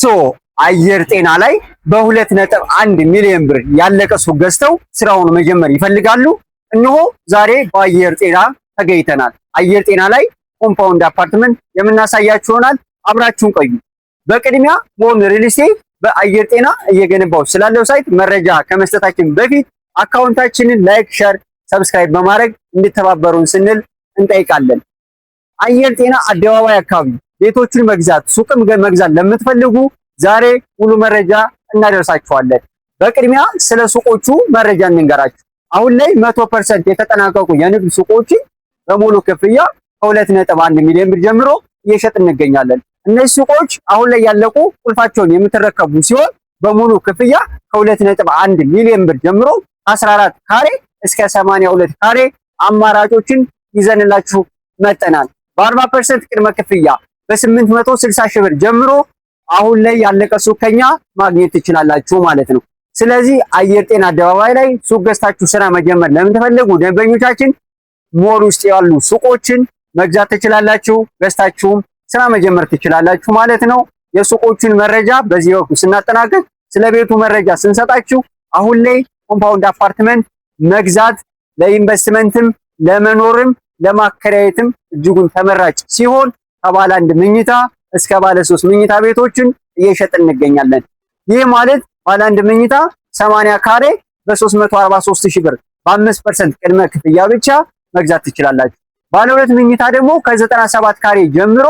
እርስዎ አየር ጤና ላይ በ2.1 ሚሊዮን ብር ያለቀ ሱቅ ገዝተው ስራውን መጀመር ይፈልጋሉ? እነሆ ዛሬ በአየር ጤና ተገኝተናል። አየር ጤና ላይ compound አፓርትመንት የምናሳያችሁ ይሆናል። አብራችሁን ቆዩ። በቅድሚያ ሞን ሪል ስቴት በአየር ጤና እየገነባው ስላለው site መረጃ ከመስጠታችን በፊት account ኣችንን like፣ share፣ subscribe በማድረግ እንድተባበሩን ስንል እንጠይቃለን። አየር ጤና አደባባይ አካባቢ ቤቶችን መግዛት፣ ሱቅም መግዛት ለምትፈልጉ ዛሬ ሙሉ መረጃ እናደርሳችኋለን። በቅድሚያ ስለ ሱቆቹ መረጃ እንንገራችሁ። አሁን ላይ 100% የተጠናቀቁ የንግድ ሱቆችን በሙሉ ክፍያ ከ2.1 ሚሊዮን ብር ጀምሮ እየሸጥን እንገኛለን። እነዚህ ሱቆች አሁን ላይ ያለቁ፣ ቁልፋቸውን የምትረከቡ ሲሆን በሙሉ ክፍያ ከ2.1 ሚሊዮን ብር ጀምሮ 14 ካሬ እስከ 82 ካሬ አማራጮችን ይዘንላችሁ መጥተናል። በ40% ቅድመ ክፍያ በ860 ሺህ ብር ጀምሮ አሁን ላይ ያለቀ ሱቅ ከኛ ማግኘት ትችላላችሁ ማለት ነው። ስለዚህ አየር ጤና አደባባይ ላይ ሱቅ ገዝታችሁ ስራ መጀመር ለምትፈልጉ ደንበኞቻችን ሞል ውስጥ ያሉ ሱቆችን መግዛት ትችላላችሁ። ገዝታችሁም ስራ መጀመር ትችላላችሁ ማለት ነው። የሱቆቹን መረጃ በዚህ ወቅት ስናጠናቅቅ ስለ ቤቱ መረጃ ስንሰጣችሁ አሁን ላይ compound አፓርትመንት መግዛት ለኢንቨስትመንትም፣ ለመኖርም፣ ለማከራየትም እጅጉን ተመራጭ ሲሆን ከባለ አንድ መኝታ እስከ ባለ ሶስት መኝታ ቤቶችን እየሸጥን እንገኛለን። ይህ ማለት ባለ አንድ መኝታ 80 ካሬ በ343 ሺህ ብር በ5% ቅድመ ክፍያ ብቻ መግዛት ትችላላችሁ። ባለ ሁለት መኝታ ደግሞ ከ97 ካሬ ጀምሮ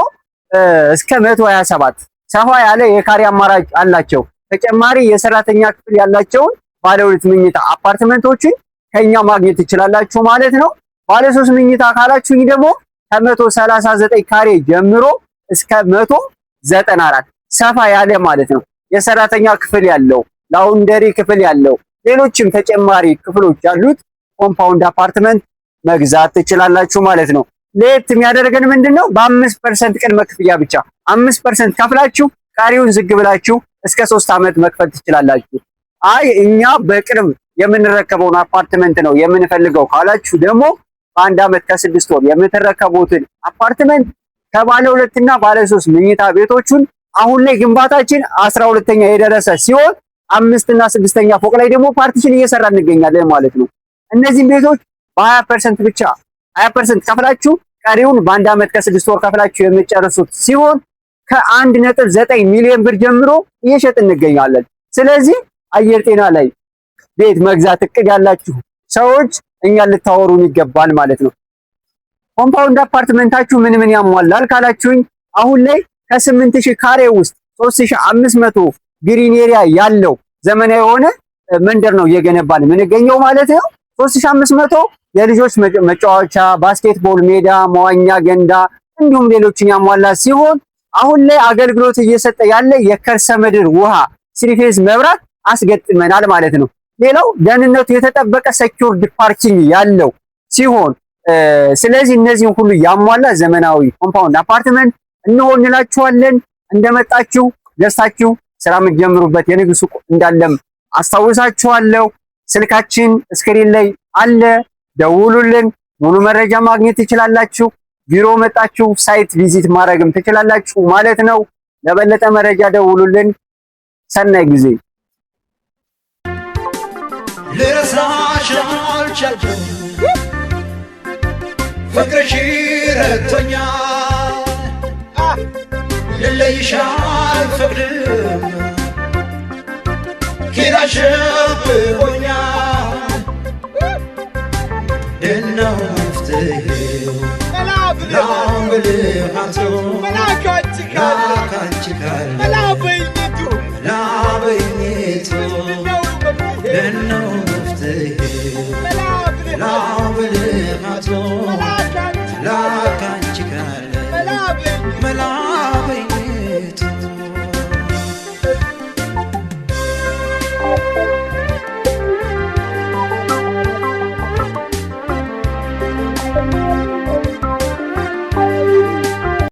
እስከ 127 ሰፋ ያለ የካሬ አማራጭ አላቸው። ተጨማሪ የሰራተኛ ክፍል ያላቸውን ባለ ሁለት መኝታ አፓርትመንቶችን ከኛ ማግኘት ትችላላችሁ ማለት ነው። ባለ ሶስት መኝታ ካላችሁኝ ደግሞ ከ139 ካሬ ጀምሮ እስከ 194 ሰፋ ያለ ማለት ነው። የሰራተኛ ክፍል ያለው፣ laundry ክፍል ያለው፣ ሌሎችም ተጨማሪ ክፍሎች ያሉት compound አፓርትመንት መግዛት ትችላላችሁ ማለት ነው። ለየት የሚያደርገን ምንድን ነው? በ5% ቅድመ ክፍያ ብቻ 5% ከፍላችሁ ቀሪውን ዝግ ብላችሁ እስከ 3 ዓመት መክፈል ትችላላችሁ። አይ፣ እኛ በቅርብ የምንረከበውን አፓርትመንት ነው የምንፈልገው ካላችሁ ደግሞ በአንድ ዓመት ከ6 ወር የምትረከቡትን አፓርትመንት ከባለ ሁለትና ባለ ሶስት መኝታ ቤቶቹን አሁን ላይ ግንባታችን 12ኛ የደረሰ ሲሆን አምስት እና ስድስተኛ ፎቅ ላይ ደግሞ partition እየሰራ እንገኛለን ማለት ነው። እነዚህም ቤቶች በ20% ብቻ፣ 20% ከፍላችሁ ቀሪውን በአንድ ዓመት ከ6 ወር ከፍላችሁ የምትጨርሱት ሲሆን ከ1.9 ሚሊዮን ብር ጀምሮ እየሸጥን እንገኛለን። ስለዚህ አየር ጤና ላይ ቤት መግዛት እቅድ ያላችሁ ሰዎች እኛን ልታወሩን ይገባል ማለት ነው። Compound አፓርትመንታችሁ ምን ምን ያሟላል ካላችሁኝ አሁን ላይ ከ8000 ካሬ ውስጥ 3500 green area ያለው ዘመናዊ የሆነ መንደር ነው እየገነባን የምንገኘው ማለት ነው። 3500 የልጆች መጫወቻ፣ basketball ሜዳ፣ መዋኛ ገንዳ እንዲሁም ሌሎችን ያሟላ ሲሆን አሁን ላይ አገልግሎት እየሰጠ ያለ የከርሰ ምድር ውሃ፣ three phase መብራት አስገጥመናል ማለት ነው። ሌላው ደህንነቱ የተጠበቀ secured parking ያለው ሲሆን ስለዚህ እነዚህን ሁሉ ያሟላ ዘመናዊ compound አፓርትመንት እነሆ እንላችኋለን። እንደመጣችሁ ገዝታችሁ ስራ የምትጀምሩበት የንግድ ሱቅ እንዳለም አስታውሳችኋለሁ። ስልካችን screen ላይ አለ፣ ደውሉልን። ሙሉ መረጃ ማግኘት ትችላላችሁ። ቢሮ መጣችሁ site visit ማድረግም ትችላላችሁ ማለት ነው። ለበለጠ መረጃ ደውሉልን። ሰናይ ጊዜ። ልረሳሽ አልቻልኩም፣ ፍቅርሽ ረቶኛል፣ ልለይሽ አልፈቅድም፣ ኪራሽ ብሆኛል። ድነው መፍትሄው ብልሃቱ ካንቺ ካለ ላበኝቱ ድነው መፍትሄው።